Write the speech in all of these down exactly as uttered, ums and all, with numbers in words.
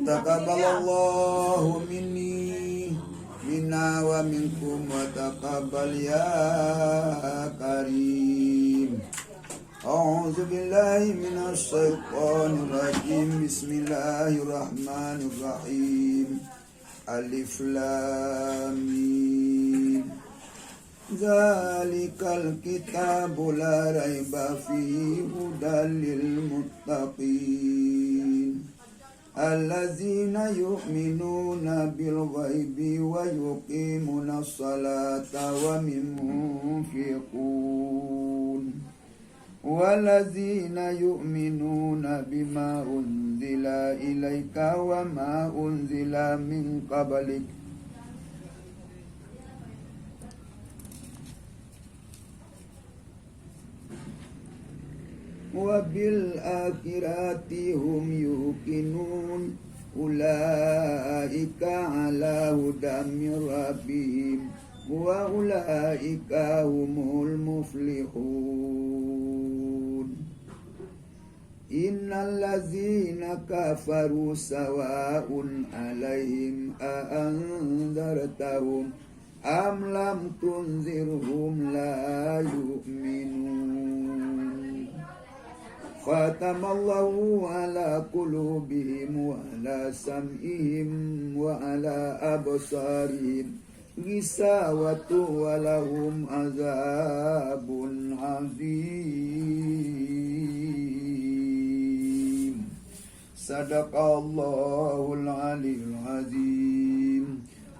Taqabbalallahu minni, minna wa minkum wa taqabbal ya karim. A'udzu billahi minasy syaithanir rajim. Bismillahirrahmanirrahim. Alif Lam Mim. Dzalikal kitabu la raiba fihi hudal lil muttaqin. Allazina yu'minuna bil ghaibi wa yuqimunas salata wa mimma yunfiqun. Wallazina yu'minuna bima unzila ilaika wa ma unzila min qablik. Wa bil akhirati hum yuqinun. Ulaika ala hudan min rabbihim. Wa ulaika humul muflihun. Innal ladzina kafaru sawa'un 'alaihim a anzartahum am lam tunzirhum la yu'minun. Khatamallahu 'ala qulubihim wa 'ala sam'ihim wa 'ala absarihim ghishawatun wa lahum 'adzabun 'adzim. Sadaqallahul 'aliyyul 'adzim.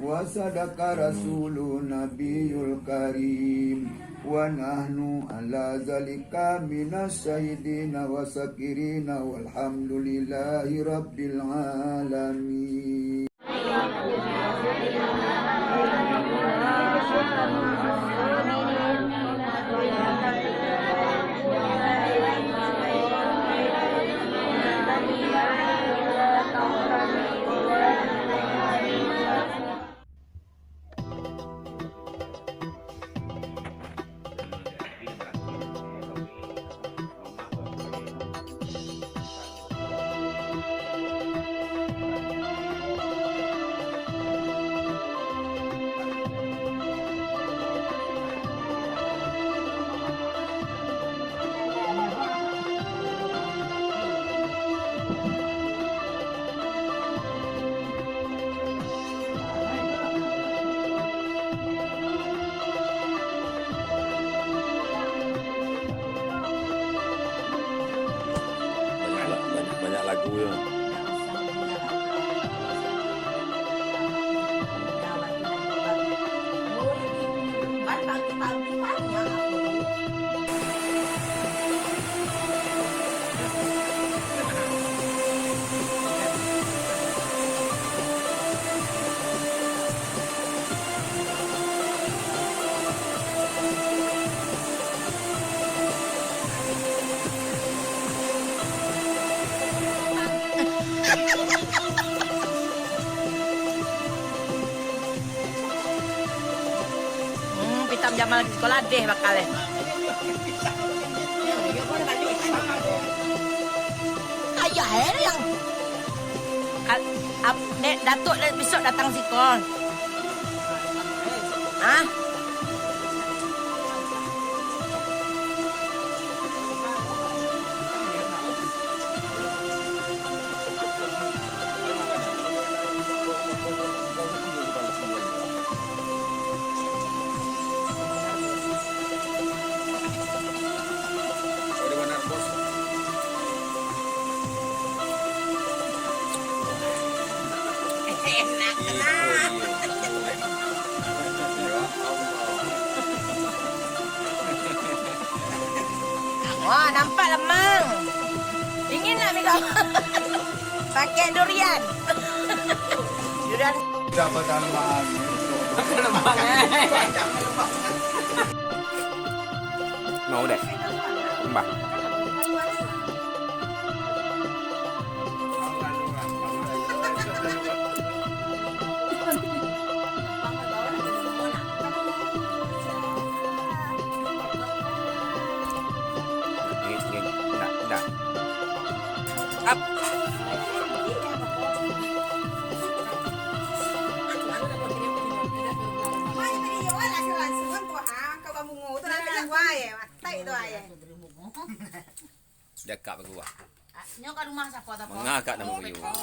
Wa sadaqa rasulun nabiyyul karim. Wa nahnu 'ala dzalika minasy syahidina wa syakirina walhamdulillahi rabbil 'alamin. Banyak, banyak, banyak lagu yo. Hmm, Pitam Jamal lagi sikolah deh bakal eh. Ayah eh yang Al-, ap-, Dek Datuk Dek besok datang siko. Hah? Enak, enak. Wah, nampak lemang. Dingin nak minum. Pakai durian. Durian. Dapat lemang. Lemang, eh. Mau deh. Mbah. Ni, ni, nak, nak. Up. Itu ayah. Dakak baguah. Nyo ka rumah siapa tu? Mangakak nama buyuang.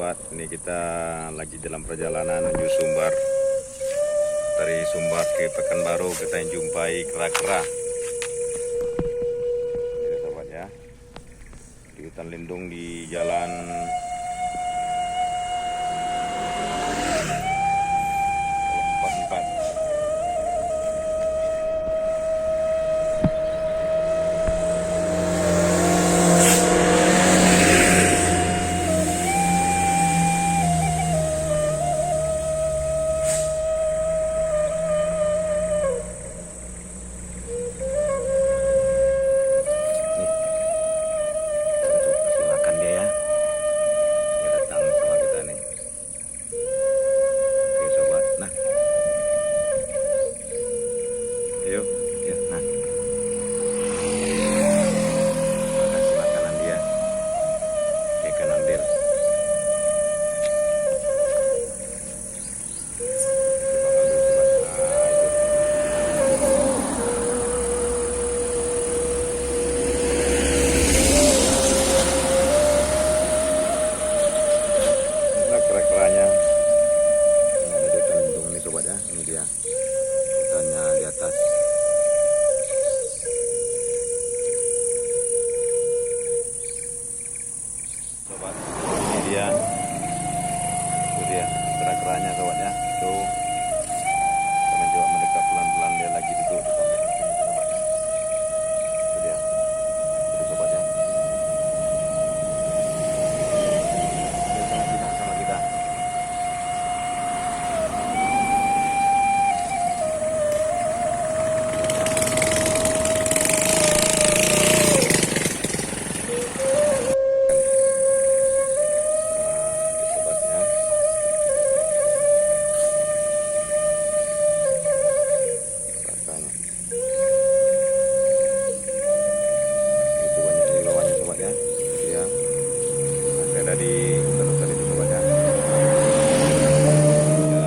Ini kita lagi dalam perjalanan menuju Sumbar. Dari Sumbar ke Pekanbaru, kita jumpai kera-kera. Ini, sobat, ya. Di hutan lindung, di jalan empat empat. Nih, kita kasih makan dia, ya. Dia datang sama kita, nih. Oke, sobat. Nah. Ayo, ya, nah. Kasih makanan dia. Oke, ikan ambil. Inilah kera-keranya yang ada di hutan lindung ini, sobat, ya. Ini dia hutannya di atas. Sobat, ini dia. Itu dia kera-keranya, sobat, ya. Tuh. Kita mencoba mendekat pelan-pelan, dia lagi duduk di samping sini, sobat, ya. Itu dia. Itu, sobat, ya. Dia sangat jinak sama kita. Sobatnya. Rasanya. Itu banyak di bawahnya, sobat, ya. Iya. Masih ada di hutan-hutan itu, sobat, ya. Ya.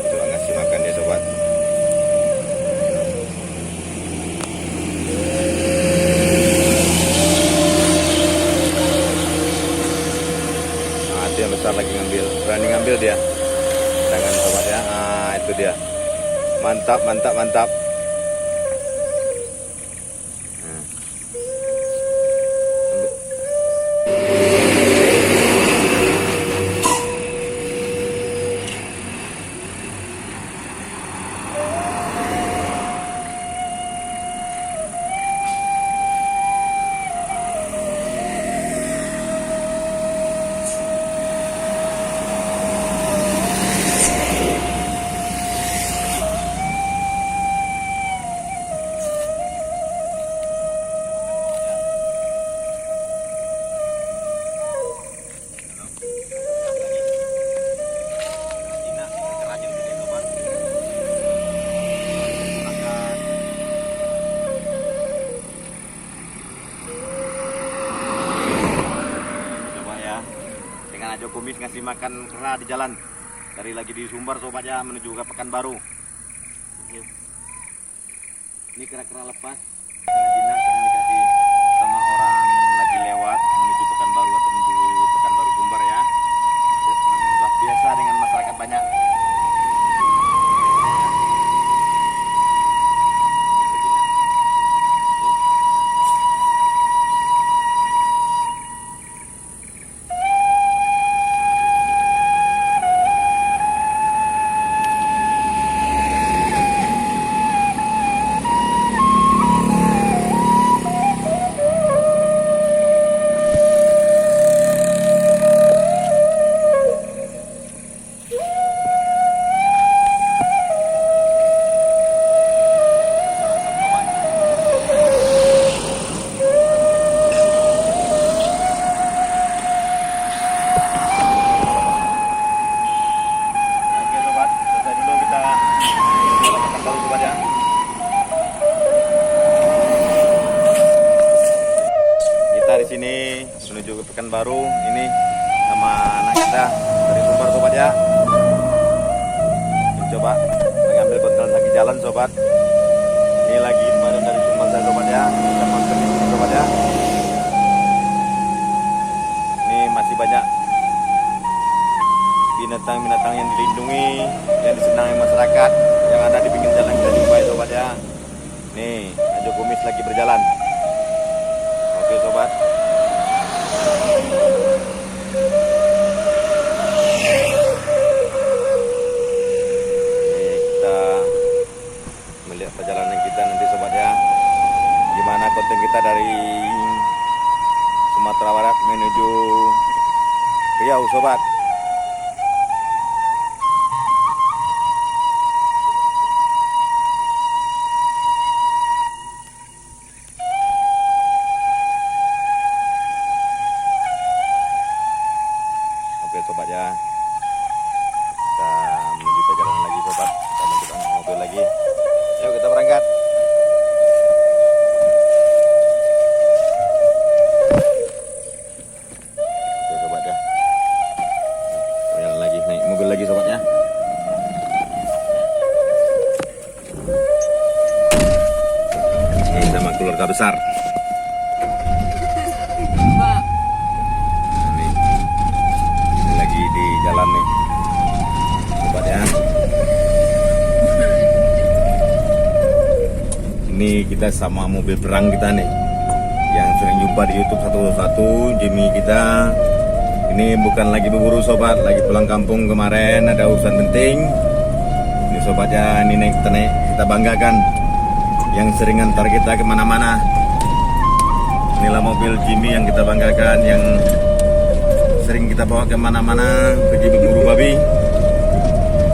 Coba ngasih makan dia, sobat. Ah, itu yang besar lagi ngambil. Berani ngambil dia. Jangan, sobat, ya. Ah, itu dia. Mantap, mantap, mantap. Nah. Coba, ya. Dengan Ajo Kumis ngasih makan kera di jalan. Dari lagi di Sumbar, sobat, ya, menuju ke Pekanbaru. Ini kera-kera lepas, karena jinak komunikasi sama orang lagi lewat menuju Pekanbaru atau menuju Pekanbaru Sumbar, ya. Sudah biasa dengan masyarakat banyak. Oke, sobat, selesai dulu kita. Sobat, ya. Kita di sini menuju ke Pekanbaru ini sama anak kita dari Sumbar, sobat, ya. Coba mengambil konten lagi jalan, sobat. Ini lagi kemarin dari Sumbar, saya, sobat, ya. Kita konten di sini, sobat, ya. Ini masih banyak Binatang-binatang yang dilindungi, yang disenangi masyarakat, yang ada di pinggir jalan kita jumpai, sobat, ya. Nih, Ajo Kumis lagi berjalan. Oke, sobat. Nih, kita melihat perjalanan kita nanti, sobat, ya. Gimana konten kita dari Sumatera Barat menuju Riau, sobat. Oke, sobat, ya. Kita menuju perjalanan lagi, sobat. Kita menuju mobil lagi. Yuk, kita berangkat. Oke, sobat, ya. Jalan lagi, naik mobil lagi, sobat, ya. Ini sama keluarga besar. Ini, ini lagi di jalan nih, sobat, ya. Ini kita sama mobil perang kita nih, yang sering jumpa di YouTube satu satu, Jimmy kita. Ini bukan lagi berburu, sobat, lagi pulang kampung kemarin, ada urusan penting. Ini, sobat, ya, ini naik, kita naik, kita banggakan, yang sering antar kita kemana-mana. Inilah mobil Jimmy yang kita banggakan, yang sering kita bawa kemana-mana, pergi berburu babi.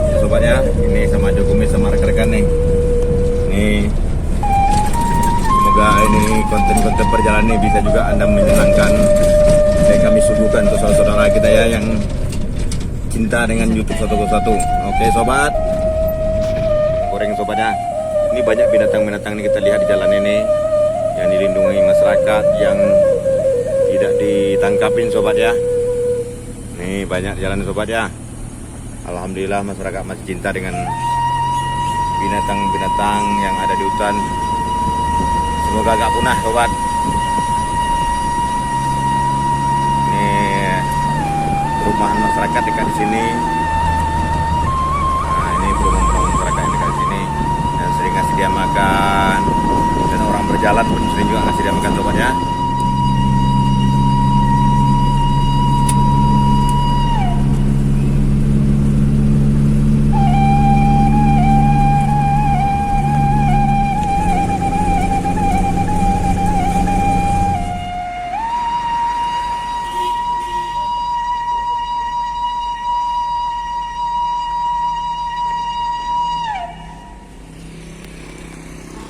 Ya, sobat, ya, ini sama Ajo Kumis sama rekan-rekan nih. Ini, semoga ini konten-konten perjalanan ini bisa juga Anda menyenangkan. Dan kami suguhkan untuk saudara-saudara kita, ya, yang cinta dengan YouTube satu satu. Oke, sobat. Goreng, sobat, ya. Ini banyak binatang-binatang ini kita lihat di jalan ini, yang dilindungi masyarakat, yang tidak ditangkapin, sobat, ya. Nih, banyak di jalan, sobat, ya. Alhamdulillah, masyarakat masih cinta dengan binatang-binatang yang ada di hutan. Semoga agak punah, sobat. Ini perumahan masyarakat dekat di sini. Nah, ini perumahan-perumahan masyarakat yang dekat di sini. Dan sering ngasih dia makan. Dan orang berjalan pun sering juga ngasih dia makan, sobat, ya.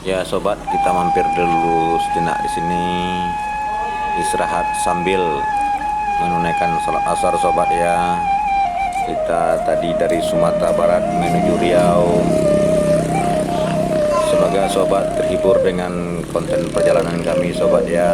Ya, sobat, kita mampir dulu sejenak di sini, istirahat sambil menunaikan salat asar, sobat, ya. Kita tadi dari Sumatera Barat menuju Riau. Semoga sobat terhibur dengan konten perjalanan kami, sobat, ya.